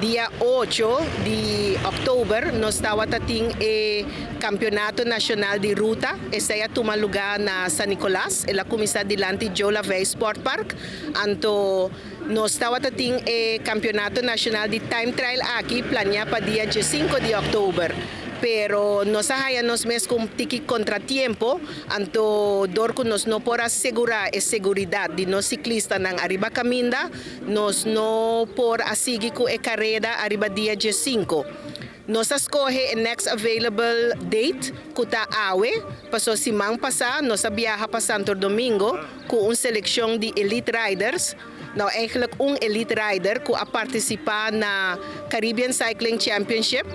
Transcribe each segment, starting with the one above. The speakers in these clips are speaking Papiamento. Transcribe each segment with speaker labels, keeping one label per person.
Speaker 1: Dia 8 di òktober nos tabata tin e Kampeonato Nashonal di Ruta. Esei a tuma lugá na San Nicolas. El a kuminsá dilanti Joe Lavey Sport Park. Anto nos tabata tin e Kampeonato Nashonal di Time Trial aki planiá pa dia 5 di òktober. Pero nos a haya nos mes ku un tiki kontratiempo, anto dor ku nos no por a segurá e seguridat di nos siklistanan ariba kaminda, nos no por a sigui ku e kareda ariba dia 5. Nos a skohe e next available date, ku ta awe, paso siman pasá nos a biaha pa Santo Domingo ku un selekshon di elite riders, nou, eigenlijk un elite rider ku a partisipá na Caribbean Cycling Championship,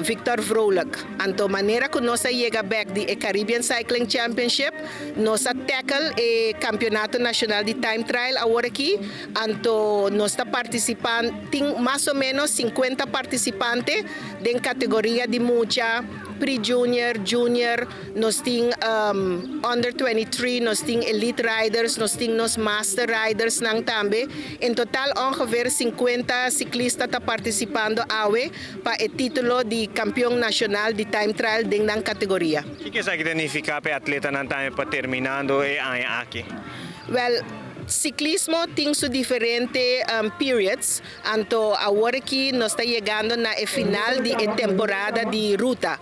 Speaker 1: Victor Vrolijk. Anto manera ku nos a yega back di e Caribbean Cycling Championship, nos a tackle e Kampeonato Nashonal di Time Trial awor aki, anto nos ta partisipando, tin mas o ménos 50 partisipante den kategoria di mucha, pre-junior, junior, nos tin under 23, nos tin elite riders, nos tin nos master riders nan tambe. En total ongeveer 50 siklista ta partisipando awe pa e título di kampeon nashonal di time trial den nan kategoria.
Speaker 2: Kiko esaki ta nifiká pa atletanan tambe pa terminando e aña aki?
Speaker 1: Well, siklismo tin su diferente periods. Anto awor aki nos ta yegando na e final di temporada di ruta.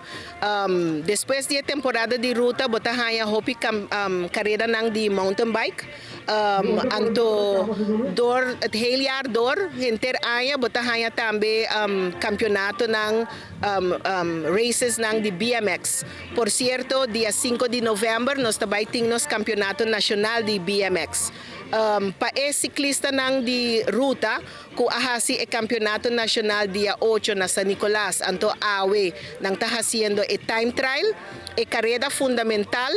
Speaker 1: Despues di temporada di ruta, bo ta haya hopi kareda nan di mountain bike. Anto door het hele jaar door, henter aña, bo ta haya tambe kampeonato nan races nan di BMX. Por sierto, dia 5 di novèmber nos tambe tin nos kampeonato nashonal di BMX. Pa e siklistanan di ruta, ku a hasi e kampeonato nashonal dia 8 na San Nicolas, anto awe nan ta hasiendo e time trial, e kareda fundamental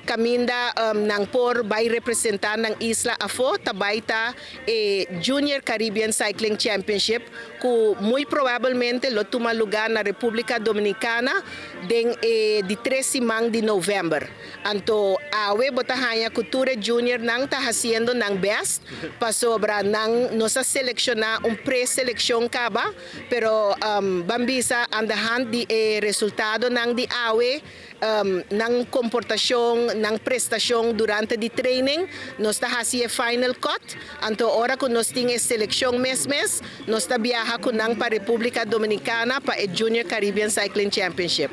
Speaker 1: kaminda nan por bai representá nan isla afó, tambe ta e Junior Caribbean Cycling Championship, ku muy probablemente lo tuma lugá na Repúblika Dominikana den di 3 siman di novèmber. Anto awe bo ta haya ku tur junior nan ta hasiendo nan best pasobra nan nos a selekshoná un pre-selekshon kaba, pero ban bisa aan de hand di e resultadonan di awe, nan komportashon, nan prestashon durante di training, nos ta hasi e final cut. Anto ora ku nos tin e selekshon mes mes, nos ta biaha ku nan pa Repúblika Dominikana pa e Junior Caribbean Cycling Championship.